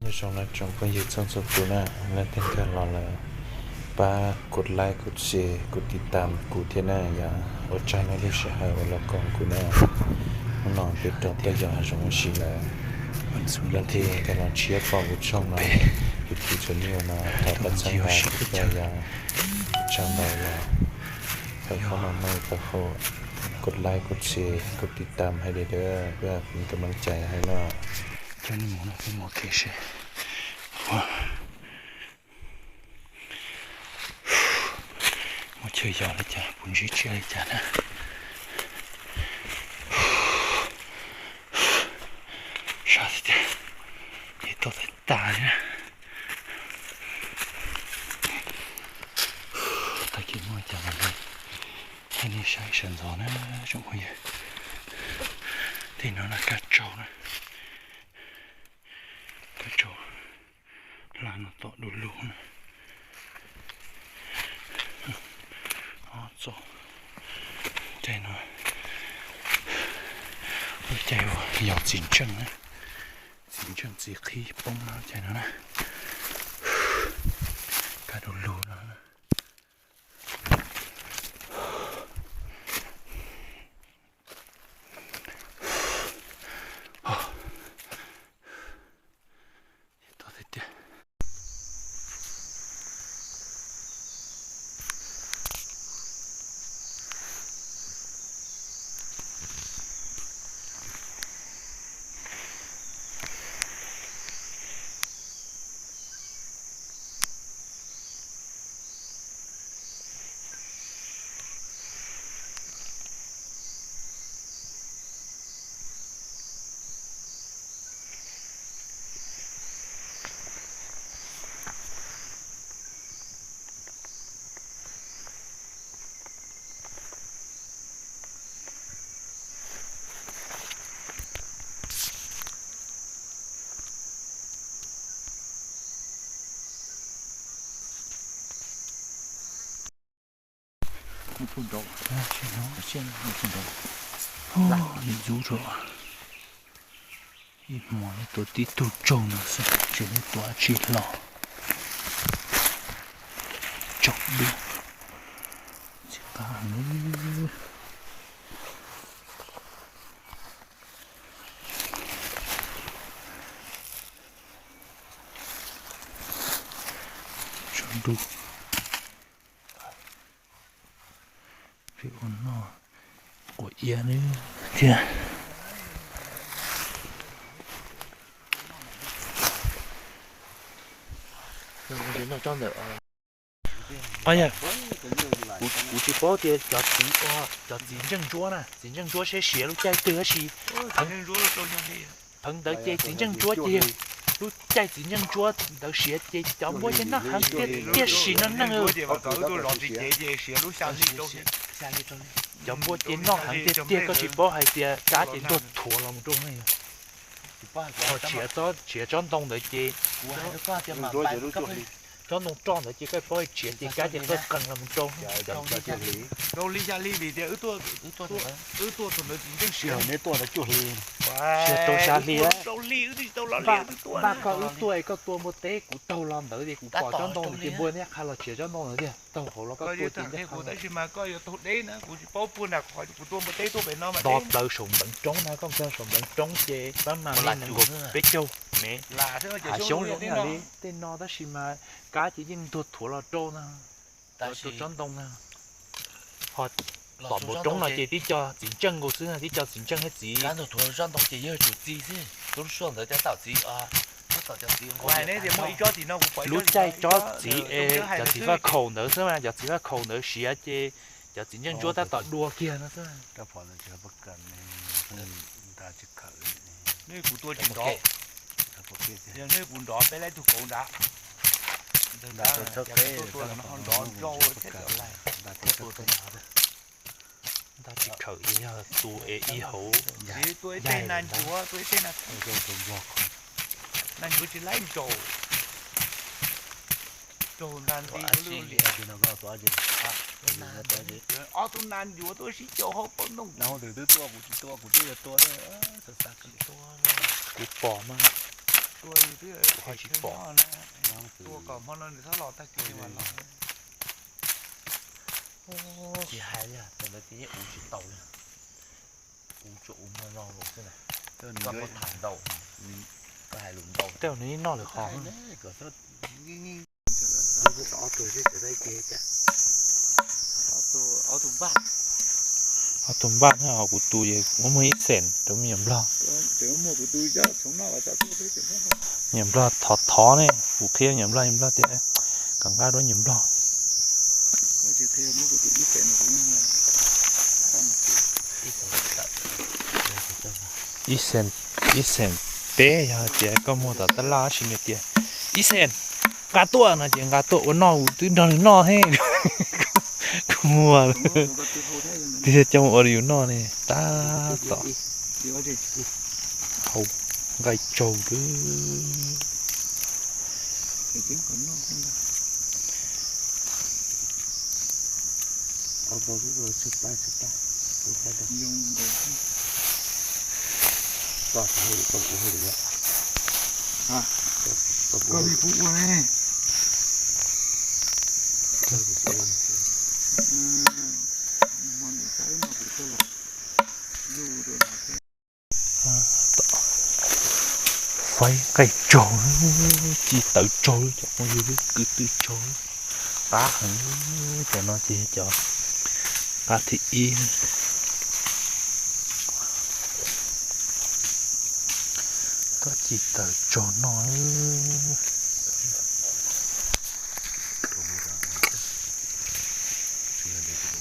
Nyob zoo na tsoom phooj ywg txhua txhua tus na, leej twg kawg los lawm pab kuv like, kuv share, kuv tiv tam kuv thiab na yom. Ua tsaug nej lub sij hawm uas los koom kuv na. Hnub no peb rov tuaj yos hav zoov ua si lawm. Leej twg kawg los tshiab pom kuv tshooj no, kuv tiv txhua nyuag no thov pab txhawb nqa kuv thiab yom. Ua tsaug ntau yom. Thov pab los nej tau kuv like, kuv share, kuv tiv tam hais tias pab kuv kam leej cai hais no. Coj nej mus no peb mus kev seb. Muaj chaw yos li cas, puas ntsib tsiaj li cas na. Sab tiag tiag, es tuaj tag tag li na. Tag kis muaj cas los thaij nej saib sawv ntxov na tsoom phooj ywg. Tej no na kab tsaug na, kab tsaug hla no tom du lug na. Ob txoj, caij no, lub caij uas yos txiv ntseej na, txiv ntseej txiv qhib poob no caij no na, kab du lug no. Ntxub rau ib hmo tuav tib tug tsaug no xwb, tsis tuav tsis hlo. Tsaug dub, txiv qab heev. Tsaug dub. Peb ua noj quav iab thiab. Kuv tsis paub tias cov txiv, cov txiv ntseej ntsuab na, txiv ntseej ntsuab seb siav lub caij twg tab sis pheej ntawd ces txiv ntseej ntsuab ces lub caij txiv ntseej ntsuab ntawd siav ces cov npuab ces noj heev tiag tiag sim no neej. Cov npuab ces noj heev tiag tiag, koj tsis paub hais tias kab ces ntuag thuav los mus rau ne. Ho tshiav tsob ntoo ntawd ces, tsob ntoo roj ntawd ces koj paub tshiav ces kab ces qawj qees los mus rau. Rau li xya hli vim tias wb tuaj, wb tuaj thaum ntawd txiv ntseej siav, neb tuaj ntawd cuaj hli, siav rau xya hli, rau hli wb twb tsis tau los li. Npaj koj wb tuaj es koj tua npua teb kuv taug los ntawd ces kuv pom tsob ntoo ntawd ces npua neb qha los tshiav tsob ntoo ntawd tiag, taug hauv los koj tua ces neb qha los. Tab sis mas koj yuav taug deb na, kuv tsis paub puag nram qhov kuv tua npua teb tuaj pem no mas do plaws saum npeev roob na, koj nkag saum npeev roob ces pab mas li nees nkaum peb caug mev, hav xyoob zoo li tej no tab sis mas kab ces yeej ntuag thuav los rau na. Rau tsob ntoo na. Ho tom npoo roob no ces tib co txiv ntseej nkaus xwb, tib co txiv ntseej thiab txiv. Lub caij tsob txiv es cov txiv faj khaum ntawd xwb mas, cov txiv faj khaum ntawd siav ces cov txiv ntseej ntsuab tab tom dua kiag no xwb. Ntab tsis khawm, yog tus es ib hauv. Tua ib teg nas ncuav, tua ib teg nas ncuav tsis laib nraus. Raug nta nti li. Ob tug nas ncuav tuaj sib caum hauv paus ntoo. Kuv pom mas. Ua tsis pom. Ua kom hmo no nws txhob los tag kis nws mam los. Tsis hais li, tam no tib yeej ua tsis tau li. Ua tsuas ua hmo no los xwb na. Koj muab tham ntau, koj hais lus ntau. Tej nws noj lawm qhov. Ob tug npaj thiab, kuv tus es kuv muaj ib xees rau me nyuam nplog. Me nyuam nplog thov thov ne, kuv qhia me nyuam nplog, me nyuam nplog tias kom nqa dua me nyuam nplog. Ib xees, ib xees peb, yog tias koj muag tom tab laj tab sis nws tias ib xees nqa tuaj no ces nqa tuaj ua noj, kuv twb nrog nws noj thiab. Koj muag lawm, twb yog coj mus ua rau yus noj ne. Tab tom hau nqaij tsaug lawm. Koj li kuv ua ne. Faib nqaij tsaug, ci tawv tsaug, cov phooj ywg, lub kwv tw tsaug, qab heev. Cov no ces cov qab thib ib. Koj ci tawv tsaug noj.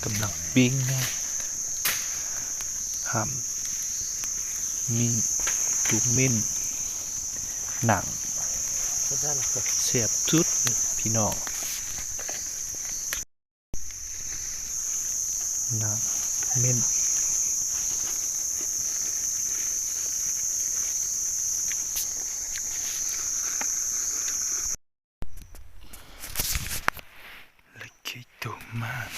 Kam nab pib na, ham, mi, tus me, nam, xiab tub, phim no. Nam, me. Lawv khib tug mas.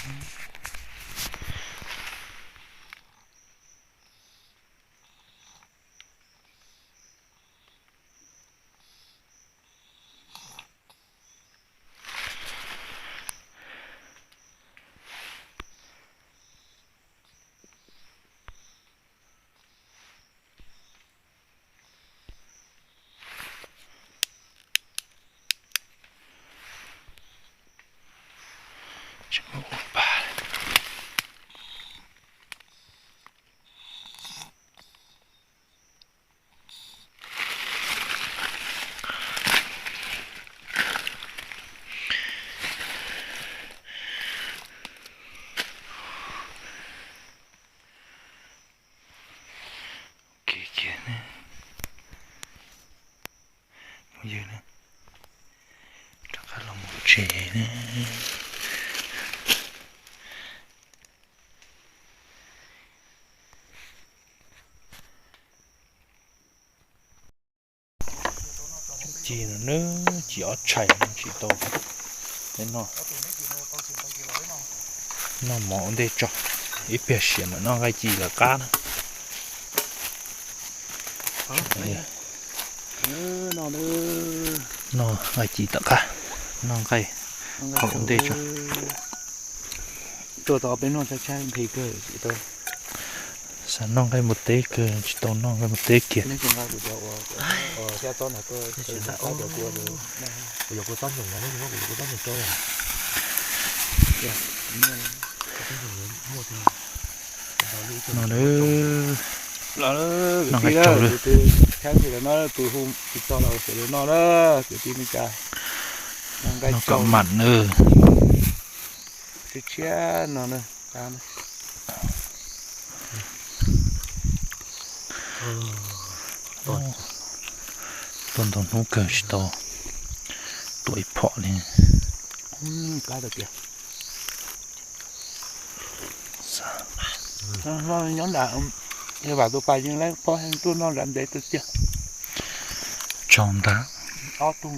Kiag kiag ne, phooj ywg ne, rov qab los mus tsev ne. Ci no na, ci ob tshais no tsis tau. Noj mov ua ntej tso, ib pliag sim mam noj nqaij ci lawv qab na. Noj nqaij ci tom qab, noj nqaij hauv ua ntej tso. Tuaj tau peb noj tshaib tshaib nqhis kawg tsis tau. Xav noj nqaij npua teb kawg tsis tau noj nqaij npua teb kiag. No lawm, noj nqaij tsaug lawm. Tus hu tsis tau los xav lawv noj na, kwv tij neej tsa. Noj kom mam na. Tshiab tshiab no na. Tuaj ntau hnub kawg tsis tau tua ib phom li. Nyob nram, yog vam tus pas yeej lawv phob tuaj noj nram ntev tiag tiag. Tsaug ntag. Ob tug.